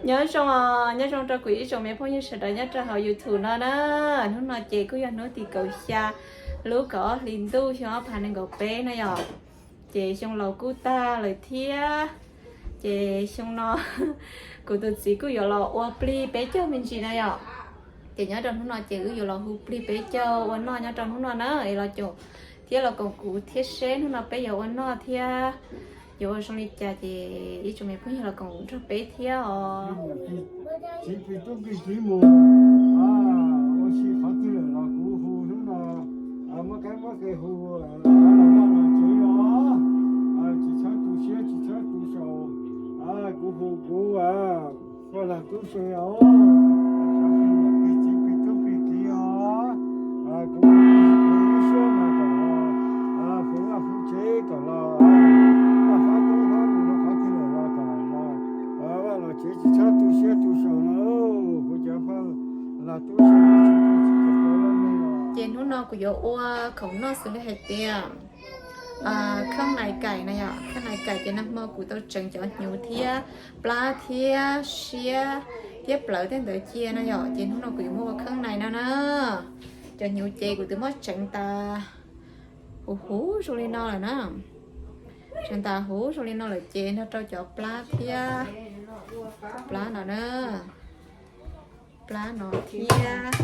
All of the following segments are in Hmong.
Nyob zoo, nyob zoo rau kuv ib tsoom me phooj ywg sawv daws nyob rau hauv YouTube no na. Hnub no ces kuj yog hnub tim kaum xya lub kaum ob hlis ntuj xyoo ob phav nees nkaum peb na yom. Ces xyoo laus kuj tag lawm thiab. Ces xyoo no kuv tus txiv kuj yuav los ua plig peb caug me ntsis na yom. Ces nyob rau hnub no ces wb yuav los hu plig peb caug ua noj nyob rau hnub no na es los caum thiab los koom kuv thiab seb hnub no peb yuav ua noj thiab yuav ua zoo li cas ces ib tsoom me phooj ywg los koom nrog peb thiab os. Txiv plig tub plig kiv mus, ua si qhov twg lawm los kuv hu hnub no, muab qaib muab qe hu los noj los cev os, tsis txhob tu siab tsis txhob tu saus, kuv hu kuv pog lag tub se os, plig txiv plig tub plig kiv os, kuv hu lub suab mas kom hwv vaj hwv tsev kom los, vaj fab toob fab lus rau qhov twg lawm los kom los, vaj los tsev tsis txhob tu siab tu saus no, kuv cov pog lag tub se. Ces hnub no kuv yuav ua khoom noj xws li hais tias kheeb nais kais na yom, kheeb nais kais ces nag hmo kuv tau tseev cov hnyuv thiab plab thiab siab thiab plawv tej ntawd cia na yom, ces hnub no kuv yuav muab ua kheeb nais no na. Cov hnyuv ces kuv twb muab tseev tas huv huv zoo li no lawm na. Tseev tas huv zoo li no lawm ces nrog rau cov plab thiab, plab no na, plab no thiab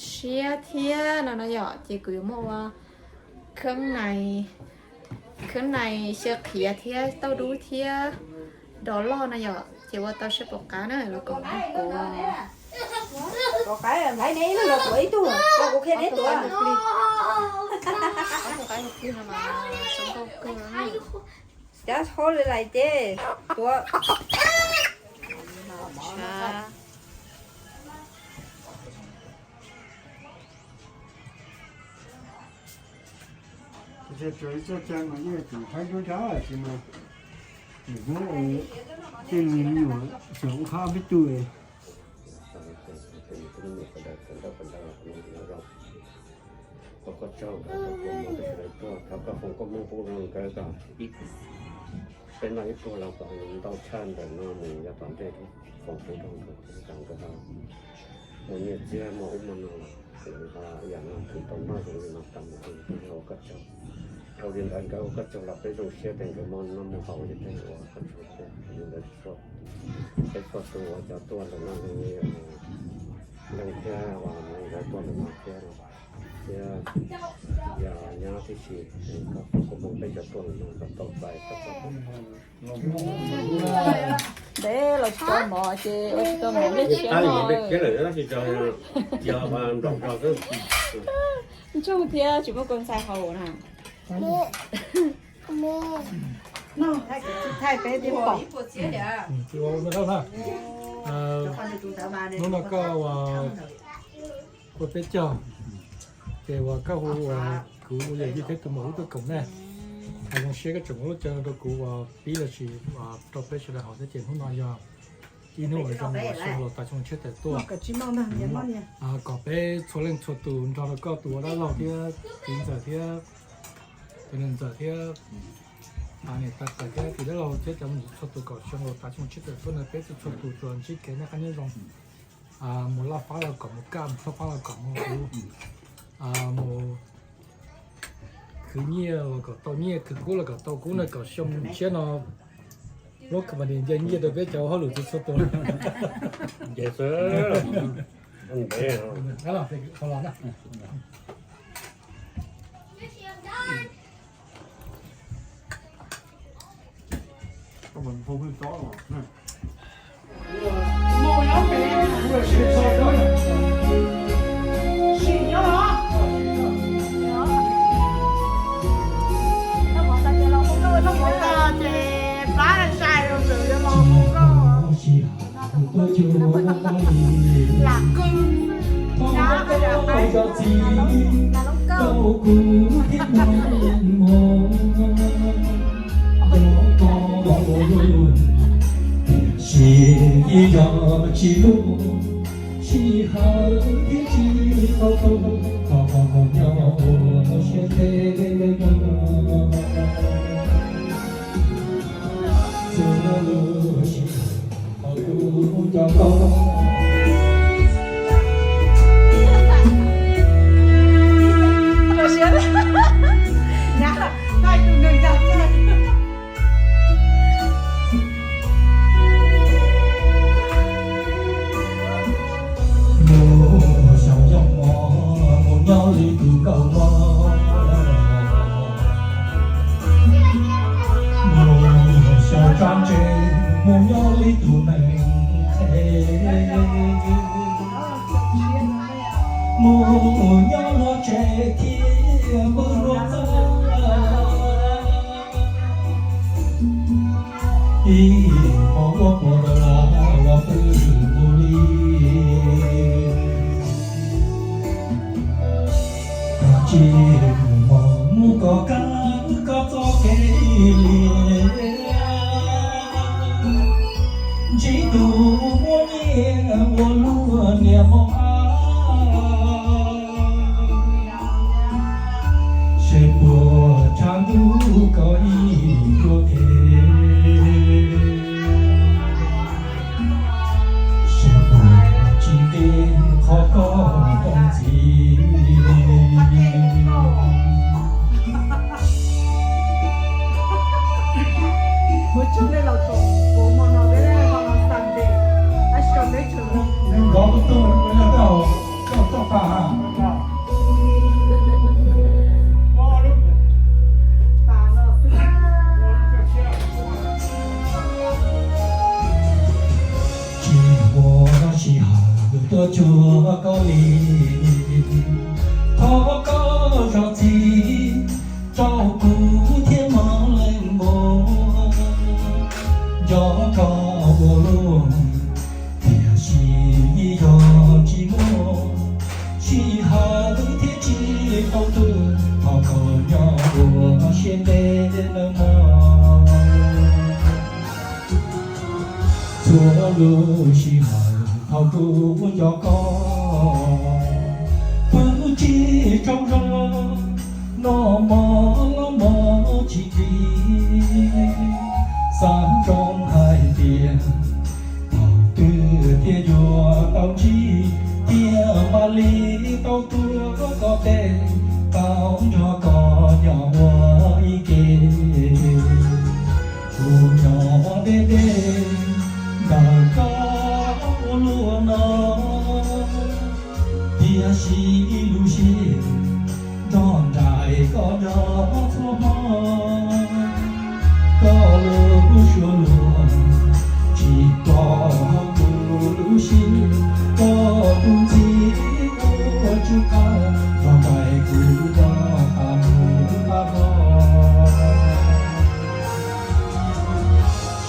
siab thiab no no yom, ces kuv yuav muab ua kheeb nais, kheeb nais xyaw qhiav thiab tauj dub thiab dos loj no yom, ces ua tau seb puas qab na los koom nrog kuv. Puas qab ntaiv neb ib lub los tuav ib tug, los kuv qhia neb tuav. Cab hauj lwm lais ces tuav. Txoj cai mas yeej tsum haib dub dab tsis mas, hnub tej me nyuam tseem ua qhab peb tug. Thov koj tsaug, thov koj foom koob hmoov pub rau nkawd kom ib, peb noj ib pluag los kom ntau tshaj ntawm no mus yav tom ntej thiab, foom pub rau nkawd thiab kom nkawd ho muaj nyiaj txiag muaj ub muaj no los lawv ho ib yam no kuv tau noj zoo li no tau mus ua koj tsaug. Dhau li ntawd nkawd ua koj tsaug los peb zoo siab tias nkawd muaj noj muaj haus li peb ua koj tsaug thiab li ntawd txhua, peb txhua tus uas cov tuaj ntawm no li leej thiab uas nkawd tuaj ntawm no thiab, thiab yog nyob tib si, koj foom koob hmoov peb cov tuaj ntawm no kom tau txais tau txog. Ntev los tsis tau mov ces ua tsis tau mov nplej tshiab no. Ntsoog thiab tsis muaj kua ntxhais haus na. Hnub no koj ua peb caug, ces uas koj hu uas kuv ua yawm yij thiab tus muam wb tuaj koom na. Hais zoo siab koj tseem muab lub caw rau kuv uas pib los sis rau peb sawv daws haus thiab ces hnub no yog ib hnub uas zoo uas xyoo laus tas xyoo tshiab tawm tuaj. Kom peb txhua leej txhua tus nrog rau koj tus ua dab laug thiab txiv ntxawm thiab tus niam ntxawm thiab niam tais thiab tus dab laug thiab cov me nyuam txhua tus kom xyoo laus tas xyoo tshiab tawm tuaj no peb txhua txhua tus tsuas ntsib kev noj qab nyob zoo. Mus laj fab los kom mus kaj, mus thoj fab los kom mus huv, mus khwv nyiaj los kom tau nyiaj, khwv kub los kom tau kub no kom xyoo tshiab no lub company nce nyiaj rau peb cov hauj lwm txhua txhua tus. Sis ib yog tsis lub sij hawm thiab tsis tau tu, thov kom nyob siab teb txhua lub sij hawm. Mus xyaum yog mos, mus nyob li tus nkauj mog. Mus xyaum tso ntses, mus nyob li tus neeg qhev. Mus nyob luag tsev thiab npawg luag txaj. Ib hmo ua puas daws los los pw mus li. Koj tsis mus mog, mus koj kab koj txoj kev liam. Ntsib tus muaj nyiaj ua luag niam mos ab, seb puas tshav ntuj koj ib yuav kev, seb puas tsis qis qhov koj ntxim. Nkawd tus tub yog tej haum coj txoj pas. Tsis muaj sij hawm tuaj cuag koj li, thov koj zam txim rau kuv thiab mog leej muam. Nco koj ua luaj tiam sis yog tsis muaj sij hawm thiab tsis tau tuaj, thov koj nco ua siab ntev nawb mog. Txhua lub sij hawm thaum kuv nco koj, pw tsis tsaug zog, noj mov los mov tsis dim. Xav ntsoov hais tias thaum twg thiaj yuav tau ntsib, thiaj mam li tau tuaj koj teb, tau nrog koj nyob ua ib ke. Kuv nyob deb deb ntawm koj ua luaj no, tiam sis lub siab nrog nraim koj nyob txhua hmo. Koj lub suab luag tsis pom kuv lub siab, koj tus ntxim ua tsw qab nrog nraim kuv nyob tas mus tas los.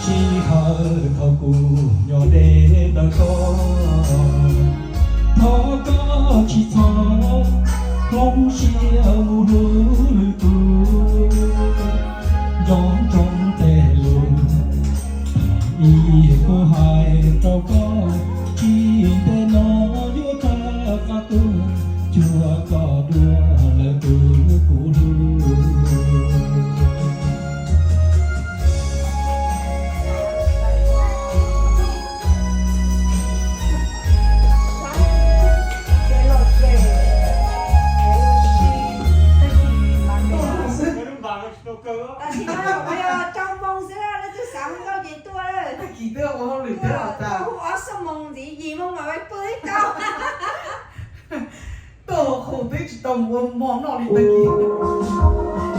Sij hawm thaum kuv nyob deb ntawm koj, thov koj tsis txhob hloov siab mus hlub lwm tus. Nco ntsoov tej lus ib kuv hais rau koj, tsis ntev no yuav rov qab tuaj cuag koj dua lawm tus kuv hlub. Tam sim no yog rau moo xwb, leej twg xav hu nkauj ces tuaj. Tag kis twb ua hauj lwm thiab los tas. Hu ob xuab moos ntxiv yim moos mam pw ib tau. Tuaj hauv qhov twb tsis tau mus ua mov noj li tag kis.